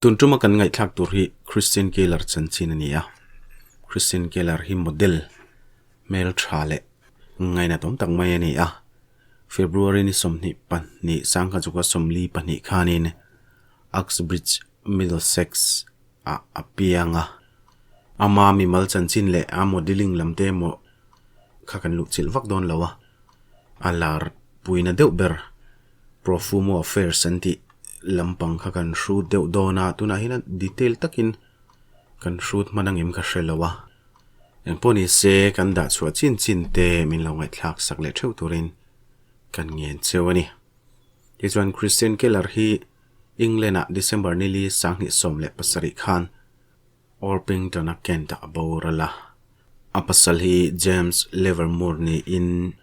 Tun tuma kan ngaihthlak tur hi Christian Keller chanchin a ni a, Christian Keller hi model hmel tha leh ngainatawm tak mai a ni a, February ni 22 sangkhat chukua 42 khanin Uxbridge, Middlesex ah a piang a, ama mimal chanchin leh a modelling lam te emaw kha kan luh chilh vak dawn lo a, a lar puina deuh ber Profumo Affairs an tih lampang kha kan hrut deuh dawn a, tunah hian detail takin kan hrut hman angem ka hre lo a, engpawh ni se kan dah chhuah chin chin te min lo ngaihthlak sak leh theuh turin kan ngen cheu a ni. Tichuan Christian Keller hi England ah December nili 2017 khan Orpington a Kent ah a boral a, a pasal hi James Livermore niin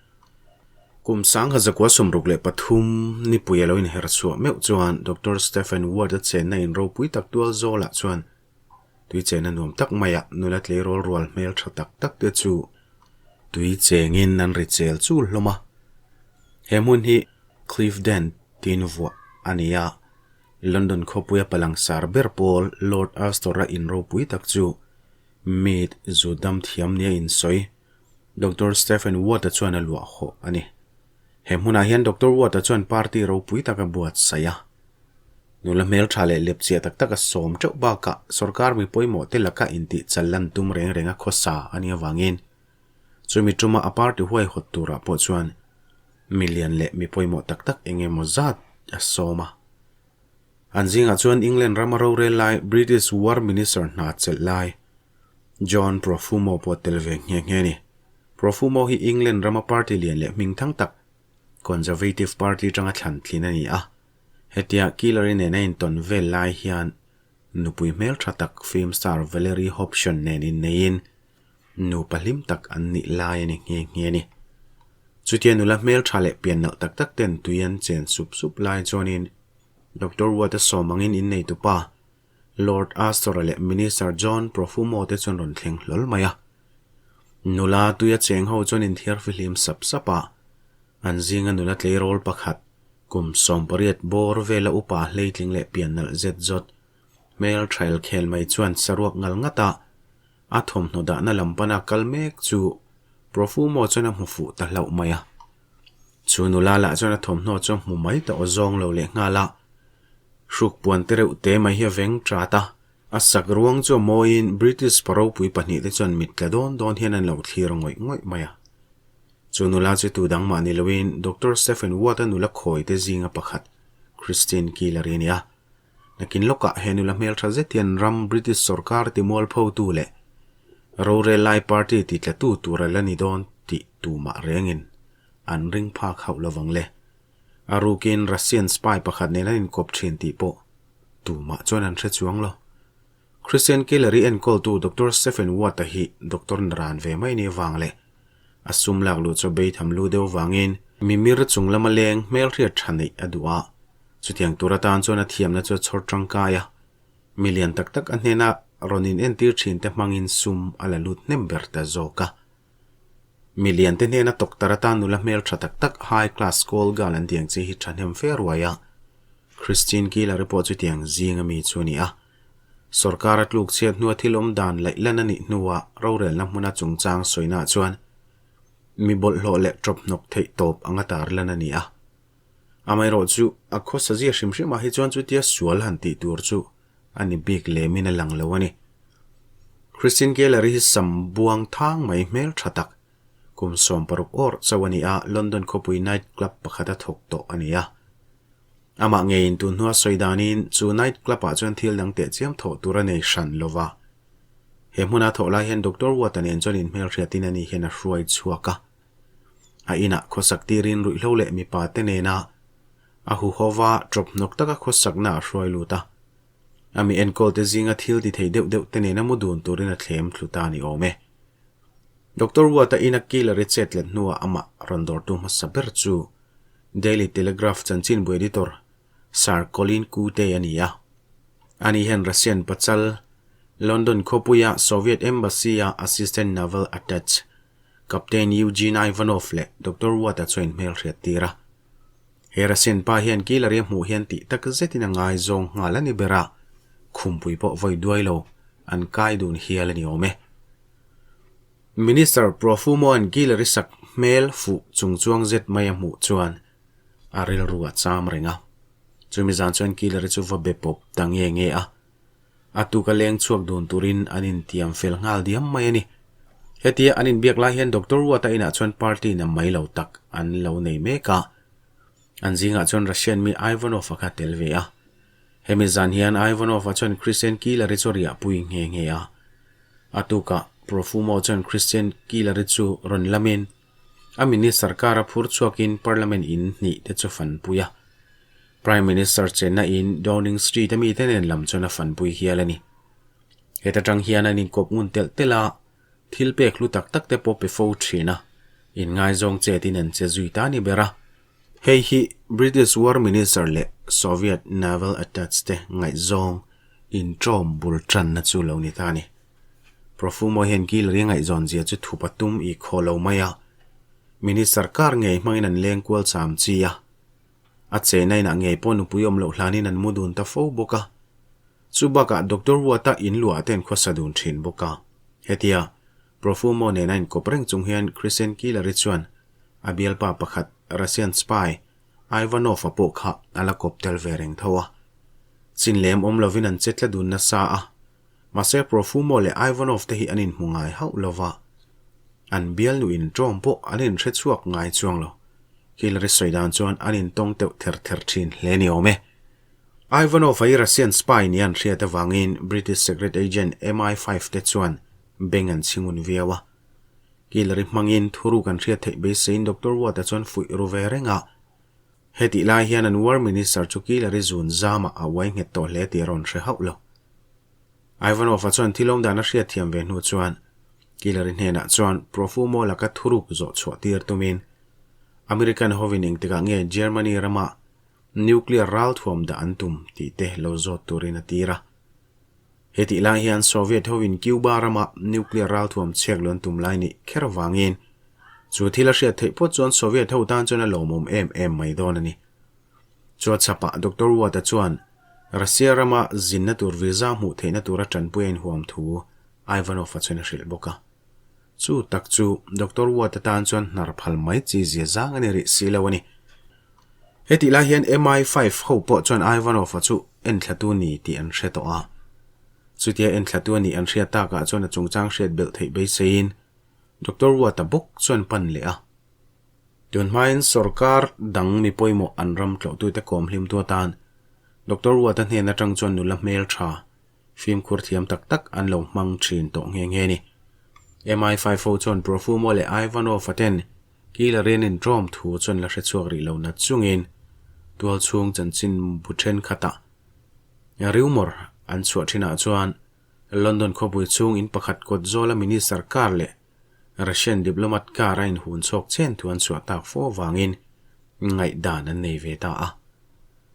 kum 1963 nipui a lo inher chhuah meuh chuan Doctor Stephen Ward a chenna in ropui tak tual zawlah chuan tui chenna nuam tak maiah nula tleirawl rual hmel tha tak tak te chu tui chengin an ri chel chul hlawm a. He hmun hi Clifden tiin vuah a ni a. London khawpuia palangsar ber pawl Lord Astor-a in ropui tak chu Mead zu dam thiam nia insawi Doctor Stephen Watt-a chuan a luah hawh a ni. He hmunah hian Doctor Watt-a chuan party ropui tak a buatsaih a. Nula hmeltha leh lepchiah tak tak a sawm teuh bakah sorkar mi pawimawh te laka intih chal lan tum reng reng a khawsa a nih avangin chumi tuma a party huaihawt turah pawh chuan Milian leh mi pawimawh tak tak eng emaw zat a sawm a. An zingah chuan England rama rorel lai British War Minister hna chelh lai John Profumo pawh tel ve nghe nghe a ni. Profumo hi England rama party lian leh hming thang tak Conservative Party atanga thlan tlin a ni a. Hetia Killary nena intawn vel lai hian nupui hmeltha tak film star Valerie Hobson nen inneiin Nupa hlim tak an nih lai a ni nghe nghe a ni. Chutia nula hmeltha leh pian nalh tak tak ten tui an chen sup sup lai chuanin Doctor Watt-a sawm angin inneitupa Lord Astor-a leh Minister John Profumo te chuan rawn thleng hlawl mai a. Nula tuia cheng ho chuan inthiar fihlim sap sap a, an zinga nula tleirawl pakhat kum 18 bawr vela upa hleitling leh pian nalh zet zawt hmel thail khel mai chuan saruak ngal ngat a, A thawmhnaw dahna lam pana kal mek chu Profumo chuan a hmu fuh ta hlauh mai a. Chu nula lah chuan a thawmhnaw chu a hmu mai ta aw zawng lo leh nghal a. Hruk puan te reuh te mai hi a veng tat a. A sak ruang chu a mawiin British pa ropui pahnihte chuan mit tla dawn dawn hian an lo thlir ngawih ngawih mai a. Chu nula chu tu dang mah ni loin Doctor Stephen Watt-a nula khawi te zinga pakhat Christine Keeler-i a ni a. Nakin lawkah he nula hmeltha zet hian ram British sorkar ti mualphotu leh rorel lai party ti tlatu tur a la ni dawn tih tumah rengin an ring phak hauh lovang le. A rukin Russian spy pakhat nen an inkawp thin tih pawh tumah chuan an hre chuang lo. Christian Keller-i enkawltu Doctor Stephen Watt-a hi doctor naran ve mai ni vang leh a sum lak luh chu beitham lu deuh vangin mimir chung lama leng hmelhriat tha neih a duh a. Chutiang tur atan chuan a thiamna chu a chhawr tangkai a, milian tak tak a hnena rawn in entir thin te hmangin sum a la lut hnem ber ta zawk a. Milian te hnena doctor atan nula hmel tha tak tak high class call girl an tiang chi hi thahnem fe ruai a, Christine Keeler-i pawh chutiang zing ami chu a ni a. Sorkar a tluk chhiat hnua thil awm dan laih lan a nih hnuah rorelna hmuna chungchang sawinaah chuan mi bawlhhlawh leh tawp hnawk theih tawp anga tar lan a ni a. Amaherawh chu a khawsa zia hrim hrim ah hi chuan chutia sual han tih tur chu a ni bik lemin a lang lo a ni. Christine Keller-i hi sam buang thang mai hmel tha tak, kum 60 awrh chauh a ni a, London khawpui night club pakhat a thawk tawh a ni a. Amah ngeiin tun hnua sawi danin chu night club ah chuan thil dang teh chiam thawh tur a nei hran lo va. He hmuna thawh lai hian Doctor Watt-a nen chuan inhmelhriatin ani hian a hruai chhuak a. A inah khawsak tirin ruihhlo leh mipa te nena a huhova tawp hnawk taka khawsakna a hruai lut a. A mi enkawl te zinga thil ti thei deuh deuh te nena mu dun turin a thlem thlu ta a ni awm e. Doctor Watt-a ina killer-i chet let hnuah amah rawn dawrtu hmasa ber chu Daily Telegraph chanchinbu editor Sir Colin Coote a ni a. Ani hian Russian pachal London khawpuia Soviet Embassy-a Assistant Naval Attache Captain Eugene Ivanov leh Doctor Watt-a chuan inhmelhriat tir a. He Russian pa hian Killary a hmuh hian tih tak zetin a ngaizawng nghal a ni ber a. Khumpui pawh vawi duai lo an kai dun hial a ni awm e. Minister Profumo-a'n Guilary sak hmel fuh chung chuang zet mai a hmuh chuan a rilru a cham reng a. Chumi zan chuan Guilary chu va be pawp ta nge nge a. A tuka leng chhuak dun turin an intiam fel nghal diam mai a ni. Hetia an inbiak lai hian Doctor Ruata inah chuan party na mai lo tak an lo nei mek a. An zingah chuan Russian mi Ivanov-a kha tel ve a. Hemi zan hian Ivanov-a chuan Christian Keeler-i chu riahpui nghe nghe a. A tukah Profumo chuan Christian Keeler-i chu rawn lamin a minister kara phur chhuakin Parliament in hnih te chu fanpui a. Prime Minister chenna in Downing Street a mite nen lam chuan a fanpui hial a ni. Heta tang hian an inkawp ngun telh telh a, thil pek hlu tak tak te pawh pe fo thin a, inngaizawng chetin an che zui ta a ni ber a. Hei hi British War Minister leh Soviet Naval Attache te ngaihzawng inṭawm bul ṭanna chu lo ni ta a ni. Profumo hian Guillory ngaihzawn zia chu thup a tum i khaw lo mai a, Minister kar ngei hmangin an leng kual cham chi a. A chena inah ngei pawh nupui awm loh hlanin an mu dun ta fo bawk a. Chu bakah Doctor Watt-a inluah te an khawsa dun ṭhin bawk a. Hetia Profumo nena inkawp reng chung hian Christian Guillory chuan A bialpa pakhat Russian spy Ivanov-a pawh kha a la kawp tel ve reng tho a. Chin lem awm lovin an che tla dun nasa a, mahse Profumo leh Ivanov te hi an inhmu ngai hauh lo va. An bialnu inṭawm pawh an inhre chhuak ngai chuang lo. Hillary sawi dan chuan an intawng teuh ther ther thin hle ni awm e. Ivanov-a hi Russian spy nia an hriat avangin British secret agent MI5 te chuan beng an chhingun viau a. Hillary hmangin thuruk an hriat theih beiseiin Doctor Watt-a chuan fuih ru ve reng a. Hetih lai hian an War Minister chu Hillary zun zamah a uai nghet tawh hle tih a rawn hre hauh lo. Ivanov-a chuan thil awm dan a hriat thiam ve hnu chuan Hillary hnenah chuan Profumo laka thuruk zawh chhuah tir tumin American hovin engtikah nge Germany rama nuclear ralthuam dah an tum tih te lo zawt turin a tir a. Hetih lai hian Soviet hoin Cuba rama nuclear ralthuam chhiak luan tum lai nih kher avangin chu thil a hriat theih phawt chuan Soviet ho tan chuan a lawmawm em em mai dawn a ni. Chua chhapah Doctor Watt-a chuan Russia rama zinna tur visa hmuh theihna tura tanpui a inhuam thu Ivanov-a chuan a hrilh bawk a. Chu tak chu Doctor Watt-a tan chuan hnar phal mai chi zia zang a ni rih si lo a ni. Hetih lai hian MI5 ho pawh chuan Ivanov-a chu enthlatu ni tih an hre tawh a. Chutia enthlatu a nih an hriat takah chuan a chungchang hriat belh theih beiseiin Doctor Watt-a bawk chuan pan leh a. Tun hmain sorkar dang mi pawimawh an ram tlawhtute kawm hlimtu atan Doctor Watt-a hnen atang chuan nula hmel tha, fimkhur thiam tak tak an lo hmang thin tawh nghe nghe a ni. MI5 ho chuan Profumo leh Ivanov-a ten Kila rian inṭawm thu chuan la hre chhuak rih lo nat chungin tual chhung chanchin bu thenkhatah rumour an chhuah thinah chuan London khawpui chhung in pakhat kawt zawla minister car leh Russian diplomat car a inhun chhawk chen thu an chhuah tak fo avangin ngaihdan an nei ve ta a.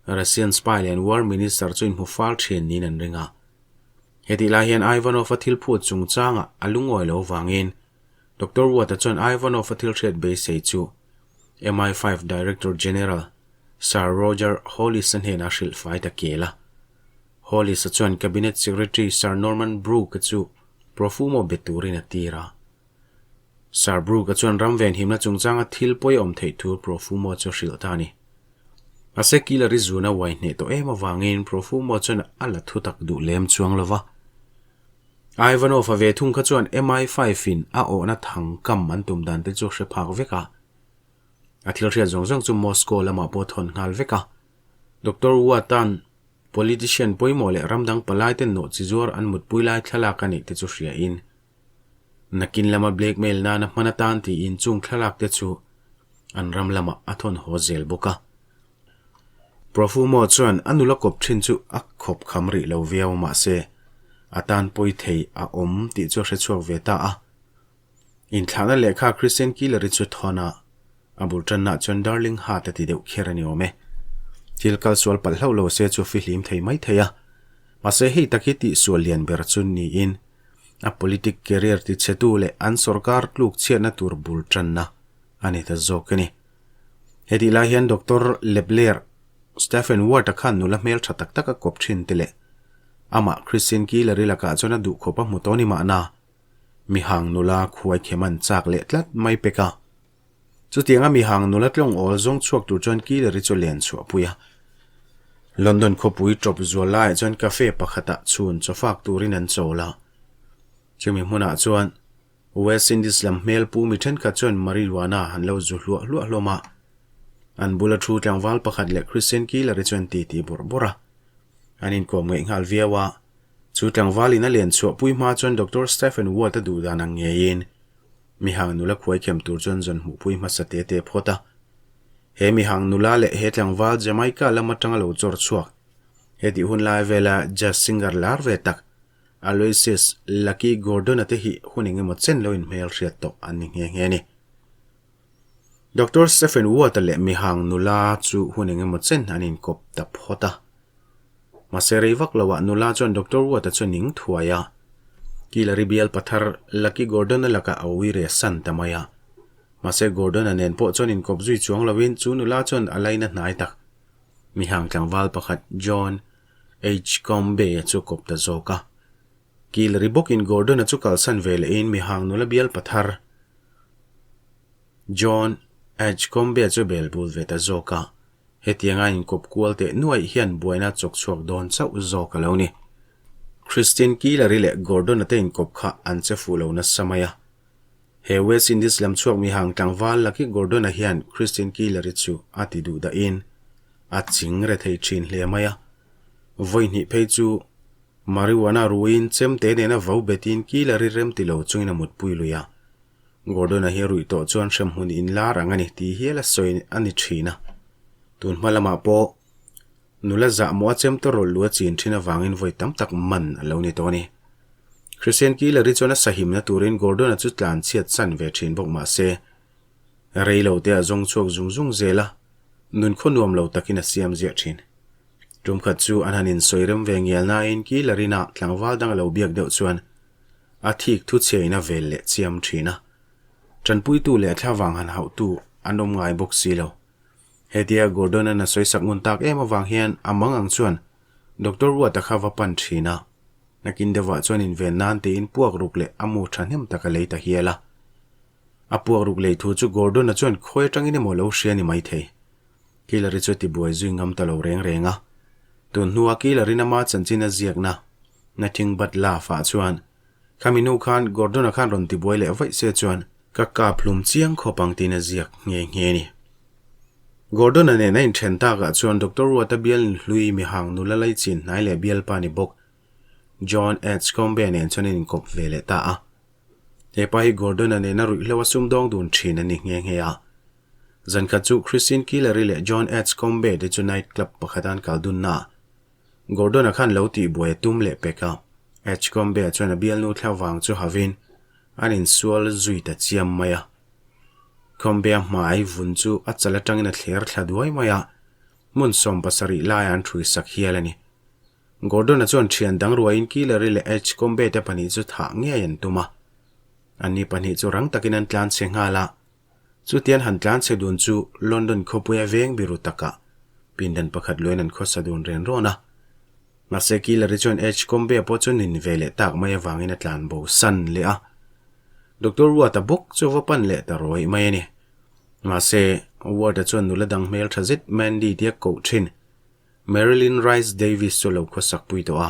Russian spy leh an war minister chu inhmu fal thin niin an ring a. Hetih lai hian Ivanov-a thil phut chungchangah a lungawi lo avangin Doctor Watt-a chuan Ivanov-a thil hriat beisei chu MI5 Director General Sir Roger Hollis-a hnenah a hrilh fai ta kel a. Hollis-a chuan Cabinet Secretary Sir Norman Brooke-a chu Profumo be turin a tir a. Sir Brooke-a chuan ram venhimna chungchanga thil pawi awm theih thu Profumo chu a hrilh ta a ni. Mahse Killary zuna uai hneh tawh em avangin Profumo chuan a la thutak duh lem chuang lo va. Ivanov-a ve thung kha chuan MI5 in a awhna thang kam an tum dan te chu hre phak vek a. A thil hriat zawng zawng chu Moscow lamah pawh thawn nghal vek a. Doctor Watt-a'n politician pawimawh leh ram dang palai ten nawh chi zuar an mutpui lai thlalak a nih te chu hria in nakin lama blackmail nana hman atan tiin chung thlalak te chu an ram lamah a thawn haw zel bawk a. Profumo chuan a nula kawp thin chu a khawp kham rih lo viau mahse a tan pawi thei a awm tih chu a hre chhuak ve ta a. Inthlahna lehkha Christian Killery chu thawn a, a bul tanna chuan Darling Heart a ti deuh kher a ni awm e. Thil kal sual palh hlauh lo se chu fihlim thei mai thei a, mahse hei tak hi tihsual lian ber chu niin a politic career tichhetu leh an sorkar tluk chhiatna tur bul tanna a ni ta zawk a ni. Hetih lai hian Doctor Lebler, Stephen Ward-a khan nula hmel tha tak tak a kawp thin te leh. Amah Christian Keeler-i lakah chuan a duhkhawp a hmu tawh ni mahna, mihang nula khuai khem an chak leh tlat mai pek a. Chutianga mihang nula tlawng awl zawng chhuak tur chuan Keeler-i chu len chhuahpui a. London khawpui tawp zual laiah chuan cafe pakhatah chhun chawfak turin an chawl a. Chumi hmunah chuan West Indies lam hmel pu mi thenkhat chuan marijuana an lo zu hluah hluah hlawm a. An bula thu tlangval pakhat leh Christian Keeler-i chuan titi bawrh bawrh a. An inkawm ngaih nghal viau a. Chu tlangvalin a len chhuahpui hma chuan Doctor Stephen Ward-a duh dan ang ngeiin mihang nula khuai khem tur chuan zawn hmuhpui hmasa te te phawt a. He mihang nula leh he tlangval Jamaica lam atanga lo chawr chhuak, hetih hun lai vela jazz singer lar ve tak Aloysius Lucky Gordon-a te hi hun eng emaw chen lo inhmel hriat tawh an ni nghe nghe a ni. Doctor Stephen Ward-a leh mihang nula chu hun eng emaw chen an inkawp ta phawt a. Mahse rei vak loah nula chuan Doctor Ward-a chu ning thuai a. Killary bial pathar Lucky Gordon-a lakah a ui re san ta mai a. Mahse Gordon-a nen pawh chuan inkawp zui chuang loin chu nula chuan a laina hnai tak. Mihang tlangval pakhat John H. Combe-a chu kawp ta zawk a. Killary bawkin Gordon-a chu kalsan ve lehin mihang nula bial pathar John H. Combe-a chu bel bul ve ta zawk a. Hetianga inkawp kual teh nuaih hian buaina chawk chhuak dawn chauh zawk a lo ni. Christine Keeler-i leh Gordon-a te inkawp kha an che fuh lo nasa mai a. He West Indies lam chhuak mihang tlangval laki Gordon-a hian Christine Keeler-i chu a ti duh dahin a ching re thei thin hle mai a. Vawi hnih phei chu marijuana ruiin chemte nena vo betin Keeler-i rem ti lo chungin a mutpui lui a. Gordon-a hi ruih tawh chuan hremhmun inlar ang a ni tih hial a sawi a ni thin a. Tun hma lamah pawh nula zahmawh a chem tawrawlh lu a chin thin avangin vawi tam tak man a lo ni tawh a ni. Christian Keeler-i chuan a sahimna turin Gordon-a chu tlan chhiat san ve thin bawk mah se, rei lo te a zawng chhuak zung zung zel a, nun khaw nuam lo takin a siam ziah thin. Tum khat chu an han insawi rem ve ngial nain Keeler-ina tlangval dang a lo biak deuh chuan A thik thu chhiain a vel leh chiam thin a. Tanpuitu leh thlavang han hauhtu an awm ngai bawk si lo. Hetia Gordon-a'n a sawisak ngun tak em avang hian a mang ang chuan Doctor Ruata kha va pan thin a. Nakin deuhah chuan inven nan tiin puak ruk leh a mu thahnem tak a lei ta hial a. A puak ruk lei thu chu Gordon-a chuan khawi atangin emaw lo hria ni maithei. Killer-i chu a tibuai zui ngam ta lo reng reng a. Tun hnua Killer-in ama chanchin a ziakna Nothing but love ah chuan khami nu khan Gordon-a khan rawn tibuai leh vaih se chuan ka kap hlum chiang khawp ang tiin a ziak nghe nghe a ni. Gordon-a nen a inthen takah chuan Doctor Ruata bial hlui mihang nula laichin hnai leh bialpa ni bawk John Edgecombe nen chuan an inkawp ve leh ta a. He pa hi Gordon-a nena ruihhlo a sumdawng dun thin a ni nghe nghe a. Zankhat chu Christine Keeler-i leh John Edgecombe te chu night club pakhata an kal dunna ah Gordon-a khan lo tihbuai a tum leh pek a, Edgecombe-a chuan a bialnu thla vang chu havin an insual zui ta chiam mai a. Combe-a hmai vun chu a chal atangin a thler thla duai mai a, hmun 70 laiah an ṭhui sak hial a ni. Gordon-a chuan ṭhian dang ruaiin Killer-i leh Edgecombe te pahnih chu thah ngei an tum a. Anni pahnih chu rang takin an tlanchhe nghal a, Chutian han tlanchhe dun chu London khawpuia veng biru takah pindan pakhat luain an khawsa dun ren rawn a. Mahse Killer-i chuan Edgecombe pawh chu nin ve leh tak mai avangin a tlan bo san leh a. Doctor Ward-a bawk chu va pan leh ta rawih mai a ni. Mahse, Ward-a chuan nula dang hmel tha zet Mandy tia koh thin Marilyn Rice Davis chu a lo khawsak pui tawh a.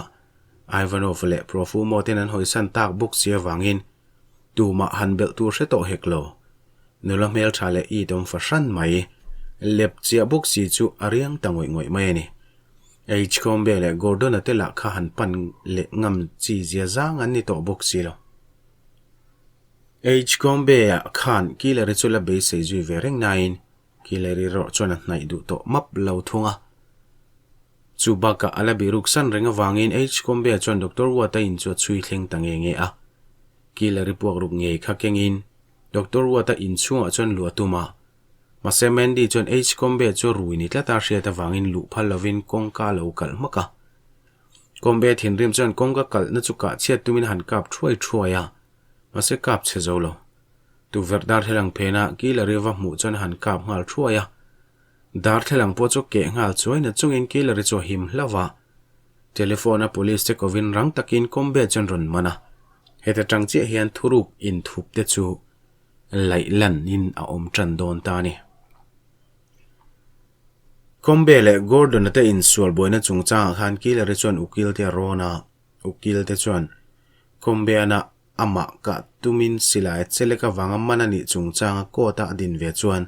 Ivanov leh Profumo ten an hawisan tak bawk si avangin Tumah han belh tur hre tawh hek lo. Nula hmeltha leh it awm fahran mai. Lep chiah bawk si chu a riang ta ngawih ngawih mai a ni. Edgecombe leh Gordon-a te lah kha han pan leh ngam chi zia zang an ni tawh bawk si lo. Edgecombe-a khan Killer-i chu la beisei zui ve reng nain Killer-i erawh chuan a hnaih duh tawh map lo thung a. Chu bakah a la biruk san reng avangin Edgecombe-a chuan Doctor Watt-a in chu a chhui thleng ta nge nge a. Killer-i puak ruk ngei kha kengin Doctor Watt-a in chhungah chuan luh a tum a. Mahse Mandy chuan Edgecombe chu rui ni tlata hriat avangin luh phal lovin kawngka a lo kalh hmak a. Combe thinrim chuan kawngka kalhna chu kah chhiat tumin a han kap thuai thuai a, mahse kap chhe zo lo. Tukverh darthlalang phenah Killer-i va hmuh chuan a han kap nghal thuai a. Darthlalang pawh chu keh nghal chuai na chungin Killer-i chu a him hlauh a. Telephone a police te kovin rang takin Combe chuan rawn man a, heta tang chiah hian thuruk inthup te chu laih lan in a awm tan dawn ta a ni. Combe leh Gordon-a te insual buaina chungchangah khan Killer-i chuan ukil te a rawn a, ukil te chuan Combe-ana amah kah tumin silai a chelek avanga man a nih chungchanga court-a a din ve chuan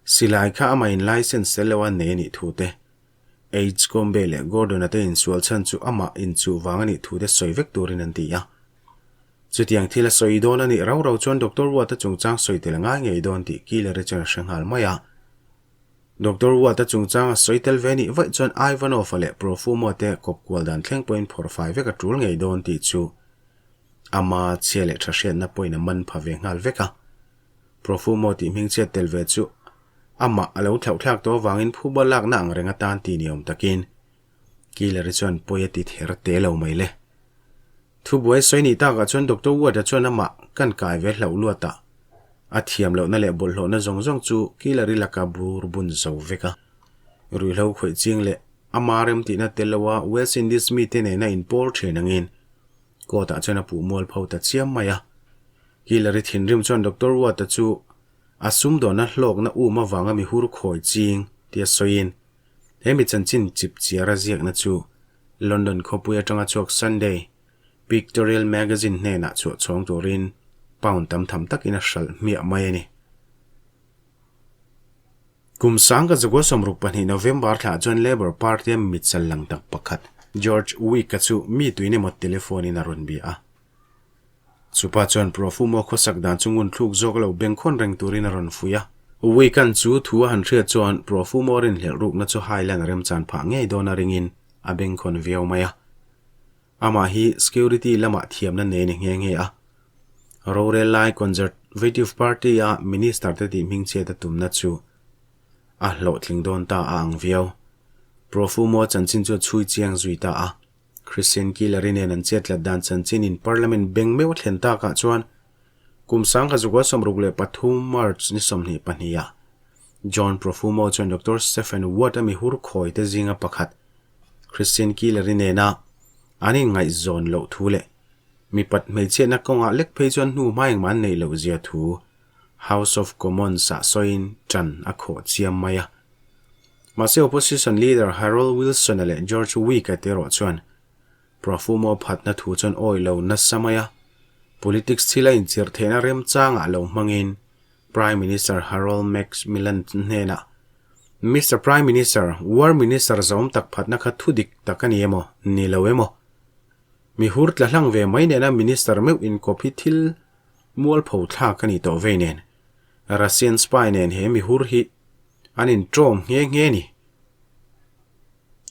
silai kha amah in license tel lo a nei a nih thu te H. Combe leh Gordon-a te insual chhan chu amah inchuh vang a nih thu te sawi vek turin an ti a. Chutiang thil a sawi dawn a nih rau rau chuan Doctor Watt-a chungchang sawi tel a ngai ngei dawn tih Keeler-i chuan a hre nghal mai a. Doctor Watt-a chungchang a sawi tel ve nih vaih chuan Ivanov-a leh Profumo te kawp kual dan thleng pawhin phawrh fai vek a tul ngei dawn tih chu ama chhia leh tha hriatna pawhin a man pha ve nghal vek a. Profumo tih hmingchhiat tel ve chu amah a lo thlauhthlak tawh avangin phuba lakna ang reng atan ti ni awm takin Killer-i chuan pawi a ti ther te lo mai le. Thubuai sawi nih takah chuan Doctor Ward-a chuan amah kan kai ve hlauh luat a, a thiam lohna leh bawlhhlawhna zawng zawng chu Killer-i laka bur bun zo vek a. Ruihhlo khawih ching leh ama remtihna tel loa West Indies mite nena inpawl thin angin court-ah chuan a puh mual pho ta chiam mai a. Killer-i thinrim chuan Doctor Ward-a chu a sumdawnna hlawkna um avanga mi hur khawi ching tia sawiin he mi chanchin chip chiara ziakna chu London khawpui atanga chhuak Sunday Pictorial Magazine hnenah chhuah chhawng turin pound tam tham takin a hralh hmiah mai a ni. Kum sangka zakua 62 November thlah chuan Labour Party-a mitchal lang tak pakhat George Wick-a chu mi tuin emaw telephone-in a rawn bia a. Chupa chuan Profumo khawsak dan chu ngun thluk zawk lo bengkhawn reng turin a rawn fuih a. Wick-a'n chu thu a han hriat chuan Profumo rinhlelh rukna chu Highland remchan phah ngei dawn a ringin a bengkhawn viau mai a. Amah hi security lamah thiamna nei a ni nghe nghe a. Rorel lai Conservative Party-a minister te tih hmingchhiat a tumna chu a hlawhtling dawn ta a ang viau. Profumo chanchin chu a chhui chiang zui ta a. Christian Killer-i nen an chet tlat dan chanchinin Parliament beng meuh a thlen takah chuan kum 1963 March ni 22 ah John Profumo chuan Doctor Stephen Watt-a mihur khawi te zinga pakhat Christian Killer-i nena an inngaihzawn loh thu leh mipat hmeichhiatna kawngah lek phei chuan hnu hma engmah an neih loh zia thu House of Commons-ah sawiin ṭan a khawh chiam mai a. Mahse Opposition Leader Harold Wilson-a leh George Week-a te erawh chuan Profumo phatna thu chuan awi lo nasa mai a, politics thil a inchirh theihna remchangah lo hmangin Prime Minister Harold Macmillan hnenah Mister Prime Minister, War Minister zawm tak phatna kha thu dik tak a ni emaw, ni lo emaw? Mi hur tla hlang ve mai nena Minister meuh inkawp hi thil mualpho thlak a ni tawh vei nen. Russian spy nen he mi hur hi an inṭawm nghe nghe ni.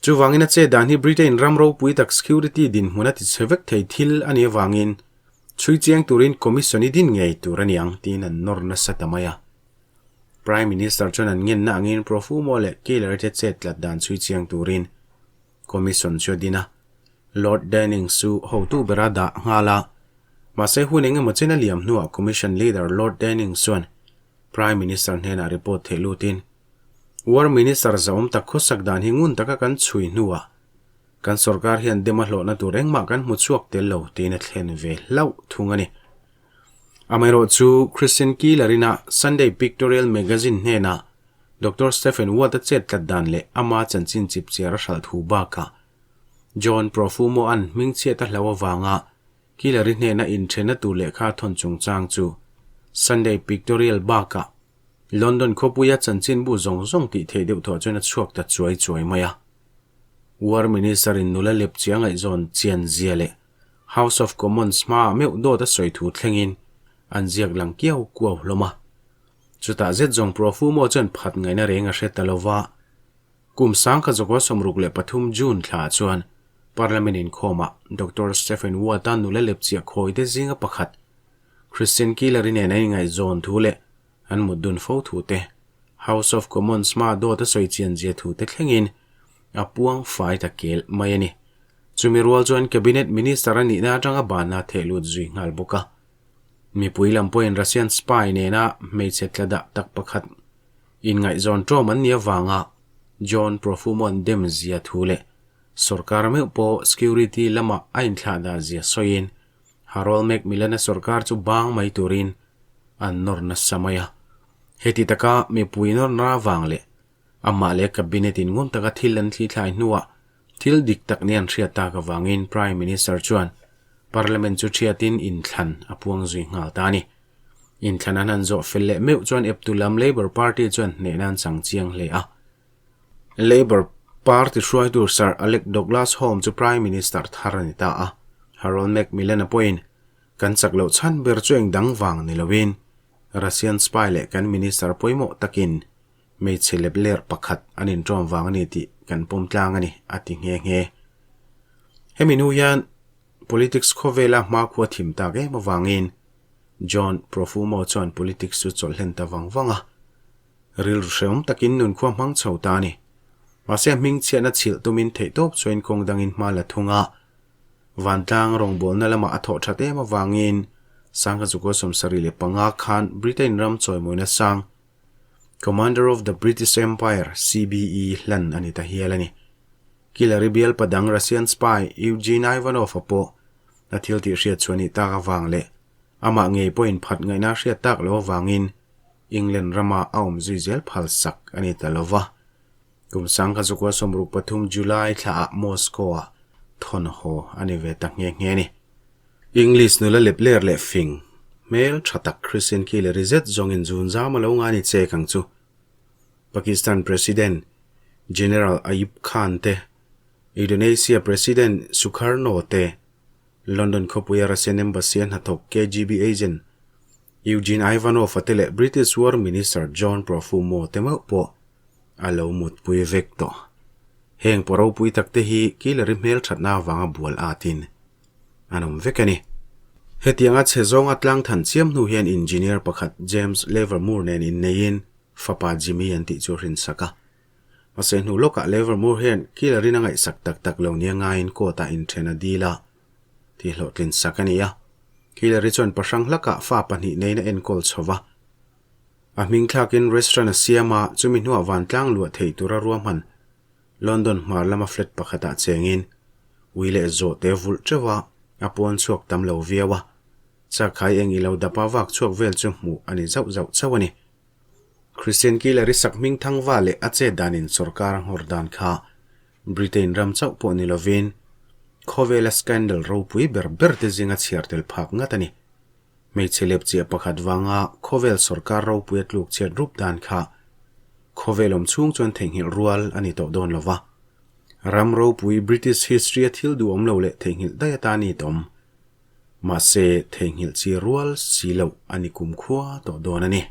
Chuvangin a che dan hi Britain ram ropui tak security dinhmun a tichhe vek thei thil a nih avangin chhui chiang turin commission i din ngei tur a ni ang tiin an nawr nasa ta mai a. Prime Minister chuan an ngenna angin Profumo leh Keeler te chet tlat dan chhui chiang turin Commission chu a din a, Lord Denning chu hotu bera dah nghal a. Mahse hun eng emaw chen a liam hnuah Commission Leader Lord Denning chuan Prime Minister hnenah report theih lutin, War Minister zahawm tak khawsak dan hi ngun taka kan chhui hnuah kan sorkar hian dem a hlawhna tur engmah kan hmu chhuak tel lo tiin a thlen ve hlauh thung a ni. Amaherawhchu Christian Keeler-ina Sunday Pictorial Magazine hnenah Doctor Stephen Watt-a chet tlat dan leh ama chanchin chipchiar a hralh thu bakah John Profumo-a'n hmingchhiat a hlau avanga Killer-i hnena inthenna tur lehkha a thawn chungchang chu Sunday Pictorial bakah London khawpuia chanchinbu zawng zawng tih theih deuh thawh chuan a chhuak ta chuai chuai mai a. War Minister-in nula lepchi a ngaihzawn chian zia leh House of Commons hmaah meuh dawt a sawi thu thlengin an ziak lang kiau kuau hlawm a. Chutah zet zawng Profumo chuan phat ngaihna reng a hre ta lo va, kum 1963 June thlaah chuan Parliament inkhawmah Doctor Stephen Watt-a nula lepchiah khawi te zinga pakhat Christian Keeler-i nen an inngaihzawn thu leh an mut dun fo thu te, House of Commons hmaa dawt a sawi chian zia thu te thlengin a puang fai ta kel mai a ni. Chumi rual chuan Cabinet Minister a nihna atanga banna theh lut zui nghal bawk a. Mipui lam pawhin Russian spy nena hmeichhe tla dah tak pakhat inngaihzawn ṭawm an nih avanga John Profumo an dem zia thu leh. Sorkar meuh pawh security lamah a inthlahdah zia sawiin Harold Macmillan-a sorkar chu bang mai turin an nawr nasa mai a. Heti taka mipui nawrna avang leh amah leh cabinet in ngun taka thil an thli thlai hnuah thil dik tak nia an hriat tak avangin Prime Minister chuan Parliament chu thiatin inthlan a puang zui nghal ta a ni. Inthlan an han zawh fel leh meuh chuan eptu lam Labour Party chuan hnehna an chang chiang hle a. Labour Party hruaitu Sir Alec Douglas Home chu Prime Minister thar a ni ta a. Harold Macmillan-a pawhin, Kan chak loh chhan ber chu eng dang vang ni loin Russian spy leh kan minister pawimawh takin hmeichhe lepler pakhat an inṭawm vang a ni tih kan pawm tlang a ni, a ti nghe nghe. Hemi hnu hian politics khawvela hmakhua thim tak em avangin John Profumo chuan politics chu chawlh hlen ta vang vang a. Rilru hrehawm takin nunkhua hmang chho ta a ni. Mahse a hming chhiatna chhilh tumin theihtawp chuain kawng dangin hma la thung a. Vantlang rawngbawlna lamah a thawh that em avangin Sangha Zukua 75 khan Britain ram chawimawina sang Commander of the British Empire, CBE, hlan a ni ta hial a ni. Killary bial padang Russian spy Eugene Ivanov-a pawh a thil tih hriat chhuah nih tak avang leh amah ngei pawhin phat ngaihna a hriat tak loh avangin England rama a awm zui zel phal sak a ni ta lo va. Kum 1963 July thlaah Moscow-ah thawn haw a ni ve ta nghe nghe a ni. English nula lepler leh fing, hmel tha tak Christian Killery zet zawngin zun zam a lo ngai ni chek ang chu. Pakistan President General Ayub Khan te, Indonesia President Sukarno te, London khawpuia Russian Embassy-a hnathawk KGB agent Eugene Ivanov-a te leh British War Minister John Profumo te meuh pawh a lo mutpui vek tawh. Heng pawh ropui tak te hi Killary hmelthatna avanga bual atin an awm vek a ni. Hetianga chhe zawnga tlang than chiam hnu hian engineer pakhat James Levermore nen inneiin fapa Jimmy an tih chu a hrinsak a. Mahse hnu lawkah Levermore hian Killary-in a ngaihsak tak tak lo nia ngaiin court-ah inthen a dil a, tih hlawhtlin sak a ni a. Killary chuan pahrang hlakah fa pahnih neiin a enkawl chho va. A hming thlakin restaurant a siam a, chumi hnuah vantlang luah theih tura ruahman London hmar lama flat pakhatah chengin ui leh zawhte vulh teuh a, a pawn chhuak tam lo viau a. Chakhai eng ilo dapa vak chhuak vel chu hmuh a ni zauh zauh chauh a ni. Christian Killer-i sak hming thangva leh a chet danin sorkar a nghawr dan kha Britain ram chauh pawh ni lovin khawvela scandal ropui ber ber te zinga chhiar tel phak ngat a ni. Hmeichhe lepchiah pakhat vanga khawvel sorkar ropuia tluk chhiat rup dan kha khawvel awm chhung chuan theihnghilh rual a ni tawh dawn lo va. Ram ropui British history a thil duhawm lo leh theihnghilh daih atan i tawm. Mahse, theihnghilh chi rual si loh a ni kumkhua tawh dawn a ni.